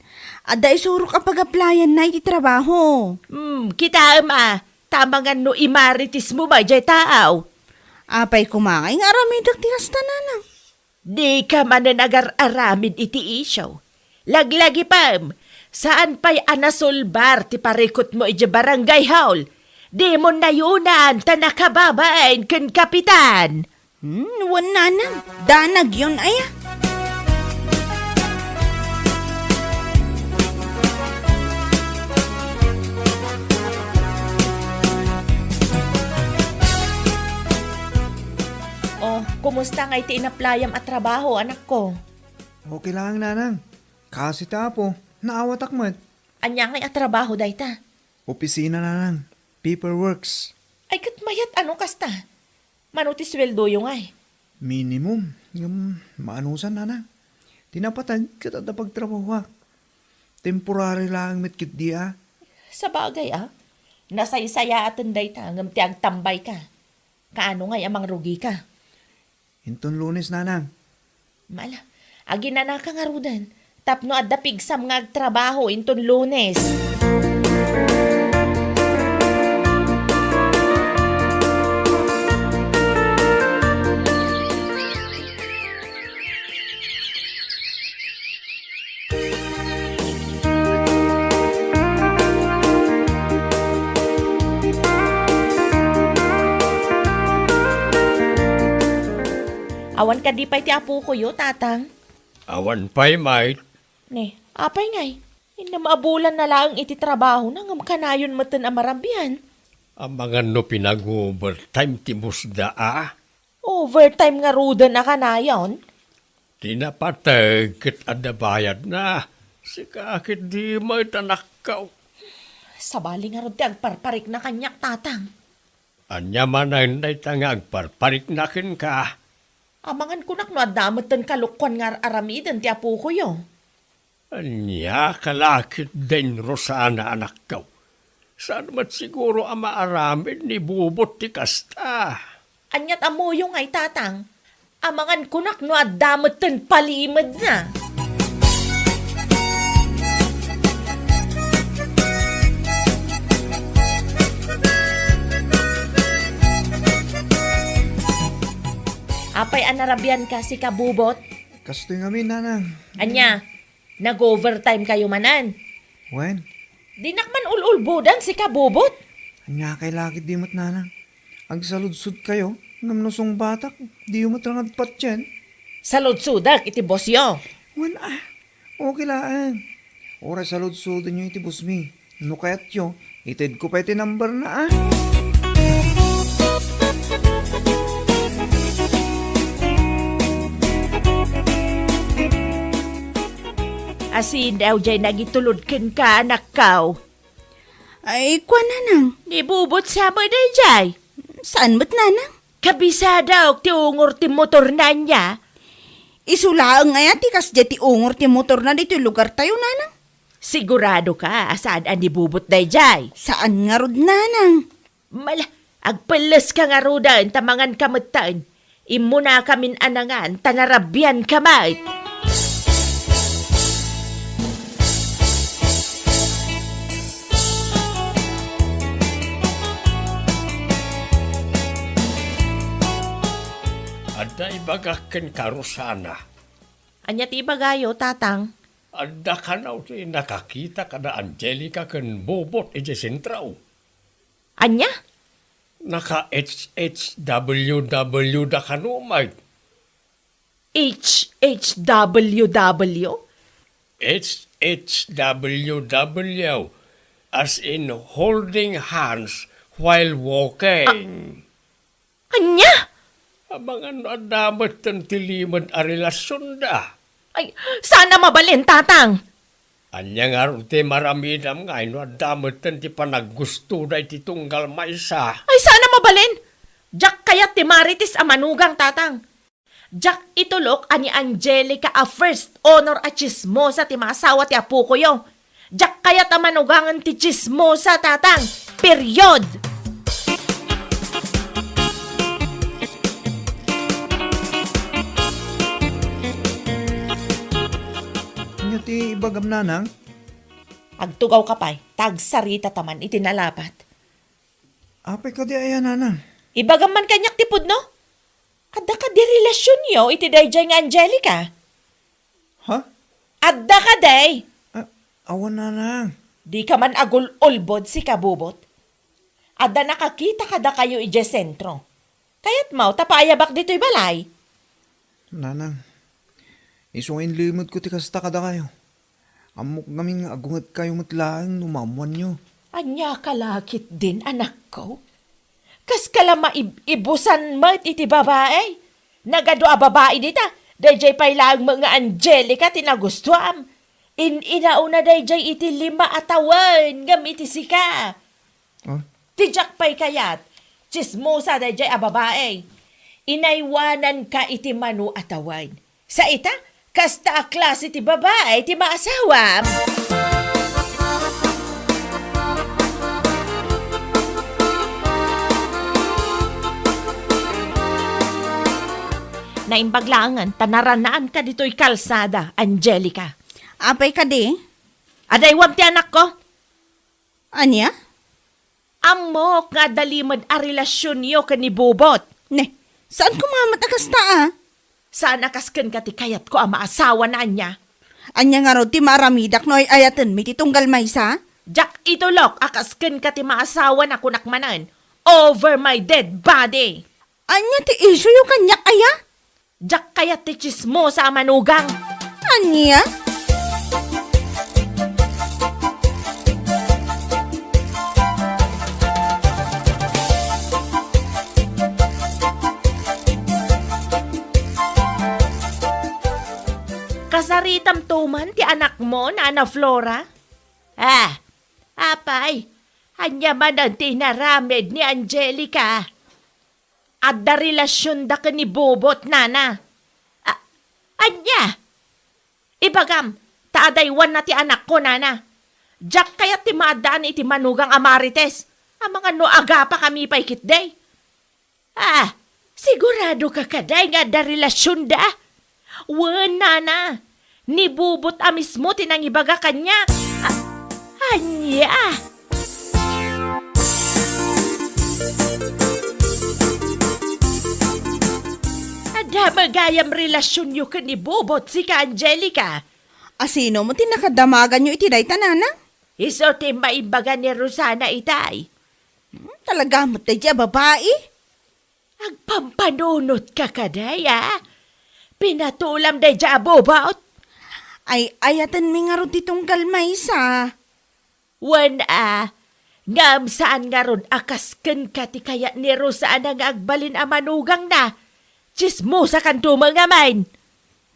Adda isurok a pag-applyanna iti trabaho. Hmm, kitaem a, ta amangan no imaritismo met diay taaw. Apay koma ngay nga aramidek ti kasta, nanang? Dika manen agar-aramid iti isyu. Laglagipem, saan pay a nasulbar ti parikutmo idiay barangay hall. Dimon nayunan ta nakababain ken kapitan. Hmm, wen, nanang. Danagyon aya. Oh, kumusta ngay ti inaplayam a trabaho, anakko? Okay laeng, nanang. Kaasi ti Apo, naawatak met. Ania ngay a trabaho dayta? Opisina, nanang. Paperworks. Ay, ket mayat a no kasta. Mano ti sueldoyo ngay? Minimum. Ngem maanusan, nanang. Ti napateg ket adda pagtrabahoak. Temporary laeng met ketdi a. Sabagay a. Nasaysayaaten dayta ngem ti agtambayka. Kaano ngay a mangrugika? Inton Lunes, nanang. Mala, aginanaka ngaruden tapno adda pigsam nga agtrabaho inton Lunes. Awan kadi pay ti apokoyo, Tatang? Awan pay, Mait. Ni, apay ngay? Innem a bulan na laeng iti trabahona ngem kanayon metten a marabian. Amangan no pinag-overtime ti boss da a? Overtime ngaruden a kanayon? Ti napateg ket adda bayadna. Sika ketdi met, anakko. Sabali ngarud ti agparparikna kaniak, Tatang. Ania manen dayta nga agparparikna kenka? Amangan kunak no adda metten kalukkuan nga ar-aramiden ti apokoyo. Ania ka la ketdin, Rosana, anakko? Saan met siguro a maaramid ni Bubot ti kasta? Aniat ammoyo ngay, Tatang? Amangan kunak no adda metten palimedna. Apay a narabianka, sika Bubot? Kastoy ngamin, nanang. Ania? Nag-overtime kayo manen? Wen. Dinak man ul-ulbodan, sika Bubot. Ania kay lakit di met, nanang? Agsaludsod kayo, ngem no sungbatak, diyo met rangadpatien. Saludsodak iti bossyo. Wen a, okay laeng. Uray saludsodenyo iti bossmi. No kayatyo, itedko pay ti numberna a. Asin daw jay nagitulod kenka, anakko? Ay, kua, nanang. Ni Bubot sa met dayjay? Saan met, nanang? Kabisadaok ti ungor ti motorna ania? Isu laeng aya ti kasdiay ti ungor ti motorna ditoy lugartayo, nanang? Sigurado ka a saan a ni Bubot dayjay? Saan ngarud, nanang. Mala, agpelles ka ngaruden ta mangan ka metten. Immuna kamin a nangan ta narabian ka met. Adda ibagak kenka, Rosana. Ania ti ibagayo, Tatang? Adda kano ti nakakita kada Angelica ken Bobot idiay sentro. Ania? Naka-H H W W da kano met. H H W W? H H W W, as in holding hands while walking. Ania? Amangan no adda metten ti limed a relasionda. Ay, saan a mabalin, Tatang. Ania ngarud ti maramidam nga no adda metten ti panaggustoda iti tunggal maysa? Ay, saan a mabalin. Diak kayat ti Marites a manugang, Tatang. Diak itulok a ni Angelica a first honor a tsismosa ti maasawa ti apokoyo. Diak kayat a manugangen ti tsismosa, Tatang. Period! Ania ti ibagam, Nanang? Agtugawka pay, ta agsaritata man iti nalapat. Apay kadi aya, Nanang? Ibagam man kaniak ti pudno? Adda kadi relasionyo iti daydiay nga Angelica? Ha? Adda kadi? Ah, awan, Nanang. Dika man agul-ulbod, sika, Bubot. Adda nakakita kadakayo idiay sentro. Kayatmo ta paayabak ditoy balay? Nanang, isu nga inlimedko ti kasta kadakayo. Ammok ngamin nga agungedkayo met laeng no maammoanyo. Ania ka la ketdin, anakko? Kaska la maib-ibusan met iti babai? Nagadu a babai dita, daydiay pay laeng met nga Angelica ti nagustuam. In-inauna daydiay iti lima a tawen ngem iti sika. Ah? Ti diak pay kayat, tsismosa daydiay a babai. Inaywananka iti mano a tawen. Sa ita, kasta a klase ti babai ti maasawam. Naimbag laengen ta narannaanka ditoy kalsada, Angelica. Apay kadi? Adaywam ti anakko. Ania? Ammok nga adda limed a relasionyo ken ni Bubot. Ne, saan koma met a kasta, a? Saan a kas kenka ti kayatko a maasawana, ania? Ania ngarud ti maaramidak no ay-ayatenmi ti tunggal maysa? Diak itulok a kas kenka ti maasawana, kunak manen, over my dead body. Ania ti isuyo kaniak, aya? Diak kayat ti tsismosa a manugang. Ania? Kasaritamto man ti anakmo, Nana Flora? Ah, apay, ania manen ti inaramid ni Angelica? Adda relasionda ken ni Bubot, nana. A-, ania? Ibagam, ta adaywanna ti anakko, nana. Diak kayat ti maaddaan iti manugang a Marites. Amangan no agapakami pay ketdi. Ah, sigurado ka kadi nga adda relasionda? Wen, nana, ni Bubot a mismo ti nangibaga kaniak. A-, ania? Adda met gayam relasionyo ken ni Bubot, sika, Angelica? A sino met ti nakadamaganyo iti dayta, nana? Isu ti maimbaga ni Rosana itay. Hmm, talaga met daydiay a babai? Agpampanunotka kadi, a? Pinatulam daydiay a Bubot? Ay-ayatenmi ngarud ti tunggal maysa. Wen a, ngem saan ngarud a kas kenka ti kayat ni Rosana nga agbalin a manugangna? Tsismosakanto met ngamin.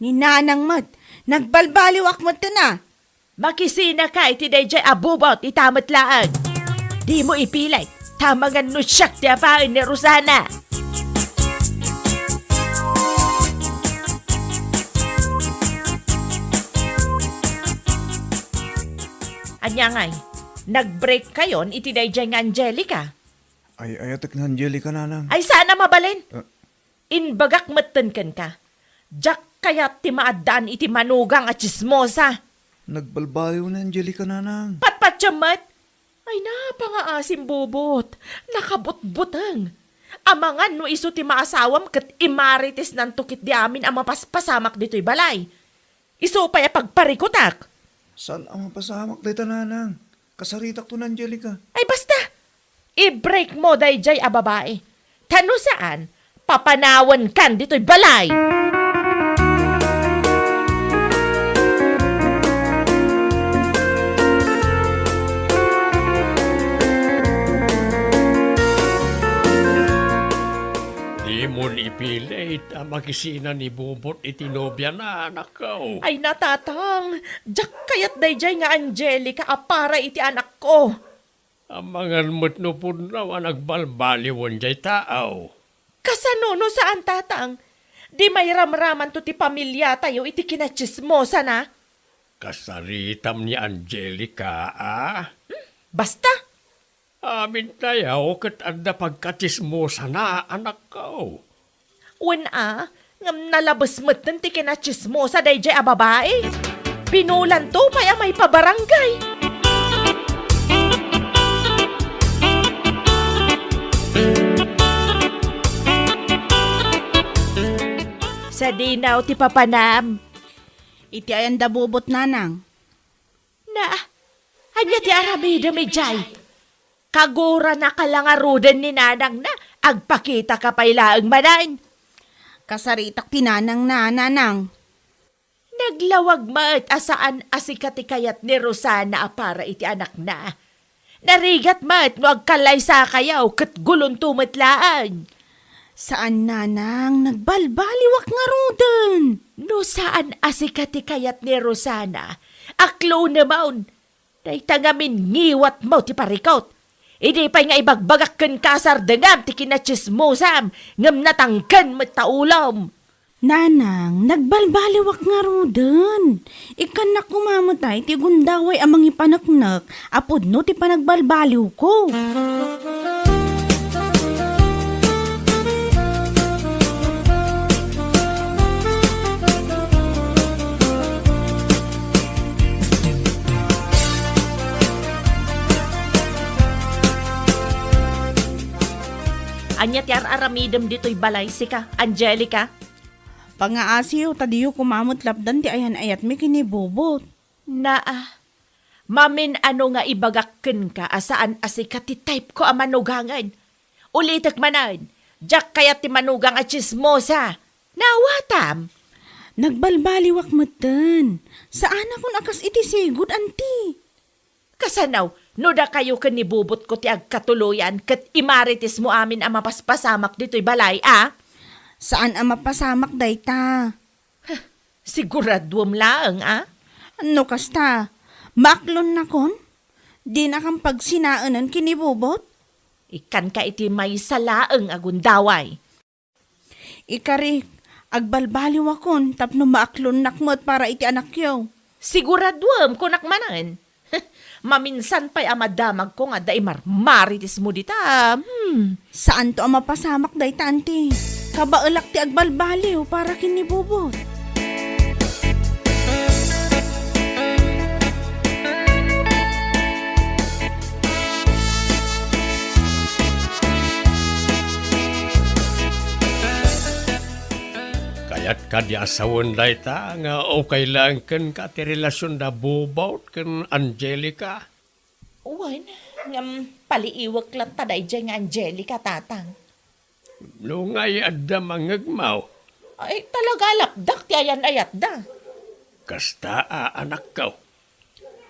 Ni nanang met, nagbalbaliwak metten a. Makisinaka iti daydiay a Bubot ita met laeng. Dimo ipilit, ta amangan no siak ti apaen ni Rosana. Ania ngay, nag-break kayon iti daydiay nga Angelica? Ay-ayatek ni Angelica, nanang. Ay, saan a mabalin? Ah. Imbagak metten kenka, diak kayat ti maaddaan iti manugang a tsismosa. Nagbalbaliw ni Angelica, nanang. Patpatiem met? Ay, napangaasim, Bubot. Nakabutbuteng. Amangan no isu ti maasawam ket imaritesnanto ketdi amin a mapaspasamak ditoy balay. Isu pay a pagparikutak. Saan a mapasamak dayta, nanang? Kasaritakto ni Angelica. Ay, basta! I-break mo daydiay a babai. Ta no saan, papanawankan ditoy balay. Dimon ipilit a makisina ni Bobot iti nobiana, anakko. Ay, natatang, diak kayat daydiay nga Angelica a para iti anakko. Amangan met no pudno a nagbalbaliwen diay tao. Kasano no saan, tatang? Di mairamramanto ti pamiliatayo iti kinatsismosana? Kasaritam ni Angelica, a? Hmm, basta. Amintayo ket adda pagkatsismosana, anakko. Wen a, ngem nalabes metten ti kinatsismosa daydiay a babai. Binulanto pay a maipabarangay. Sadinaw ti papanam. Iti ayan da Bobot, nanang? Na, ania ti aramidem idiay? Kaguranaka la ngaruden ni nanangna, agpakitaka pay laeng manen. Kasaritak ti nanangna, nanang. Naglawag met a saan a sika ti kayat ni Rosana a para iti anakna. Narigat met no agkallaysakayo ket gulonto met laeng. Saan, nanang, nagbalbaliwak ngaruden. No saan a sika ti kayat ni Rosana, aklonemon. Dayta ngamin ngiwatmo ti parikut. Idi pay nga ibagbagak kenka a sardengam ti kinatsismosam, ngem natangken met ta ulom. Nanang, nagbalbaliwak ngaruden. Ikkannak koma met ay ti gundaway a mangipaneknek a pudno ti panagbalbaliwko. Ania ti ar-aramidem ditoy balay, sika, Angelica? Pangaasiyo ta diyo koma met lapdan ti ayan-ayatmi ken ni Bobot. Naa, mamin-ano nga ibagak kenka a saan a sika ti type-ko a manugangen. Ulitek manen, diak kayat ti manugang a tsismosa. Naawatam? Nagbalbaliwak metten. Saanakon a kas iti sigud, anti. Kasano, no dakayo ken ni Bobotko ti agkatuloyan ket imaritismo amin a mapaspasamak ditoy balay, a? Saan a mapasamak dayta. Huh, siguraduem laeng, a? No kasta, maaklonnakon? Dinakam pagsinaenen ken ni Bobot? Ikkanka iti maysa laeng a gundaway. Ikarik, agbalbaliwakon tapno maaklonnak met para iti anakyo. Siguraduem, kunak manen. Maminsan pay a madamagko nga adda imarmaritismo dita. Hmm. Saanto a mapasamak dayta, anti. Kabaelak ti agbalbaliw para ken ni Bobot. Kayat kadi a sawen dayta nga ukay laeng kenka ti relasionda Bobot ken Angelica? Wen, ngem paliiwek latta daydiay nga Angelica, tatang. No ngay adda mangngegmo? Ay, talaga lapdak ti ayan-ayatda. Kasta a, anakko.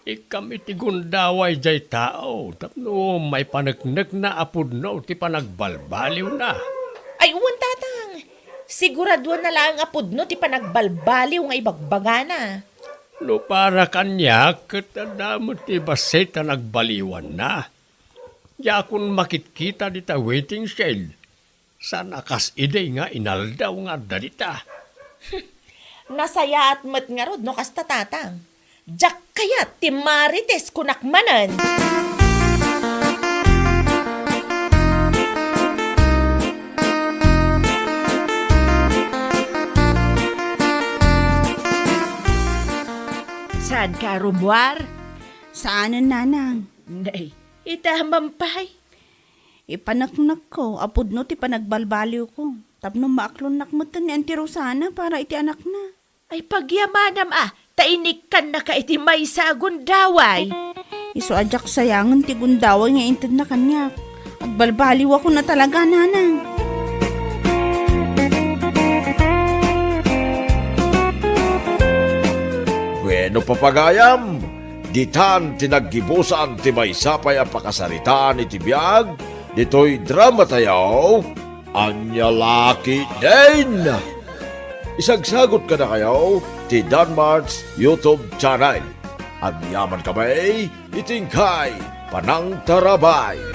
Ikkam iti gundaway diay tao tapno maipaneknekna a pudno ti panagbalbaliwna. Ay, wen, tatang. Siguraduanna laeng a pudno ti panagbalbaliw nga ibagbagana. No para kaniak, ket adda met ti bassit a nagbaliwanna. Diakon makitkita dita waiting shed. Saan a kas idi nga inaldaw nga adda dita. Nasayaat met ngarud no kasta, tatang. Diak kayat ti marites, kunak manen. Saanka a rummuar? Saanen, nanang. Nay, ita manen pay. Ipaneknekko a pudno ti panagbalbaliwko tapno maaklonnak metten ni Auntie Rosana para iti anakna. Ay, pagyamanam a, ta inikkannaka iti maysa a gundaway. Isu a diak sayangen ti gundaway nga intedna kaniak. Agbalbaliwakon a talaga, Nanang. Bueno, papagayam, ditan ti naggibusan ti maysa pay a pakasaritaan iti biag ditoy dramatayo, Ania La Ketdin. Isagsagot kadakayo ti Danmart's YouTube channel. Agyamankami iti inkay panangtarabay.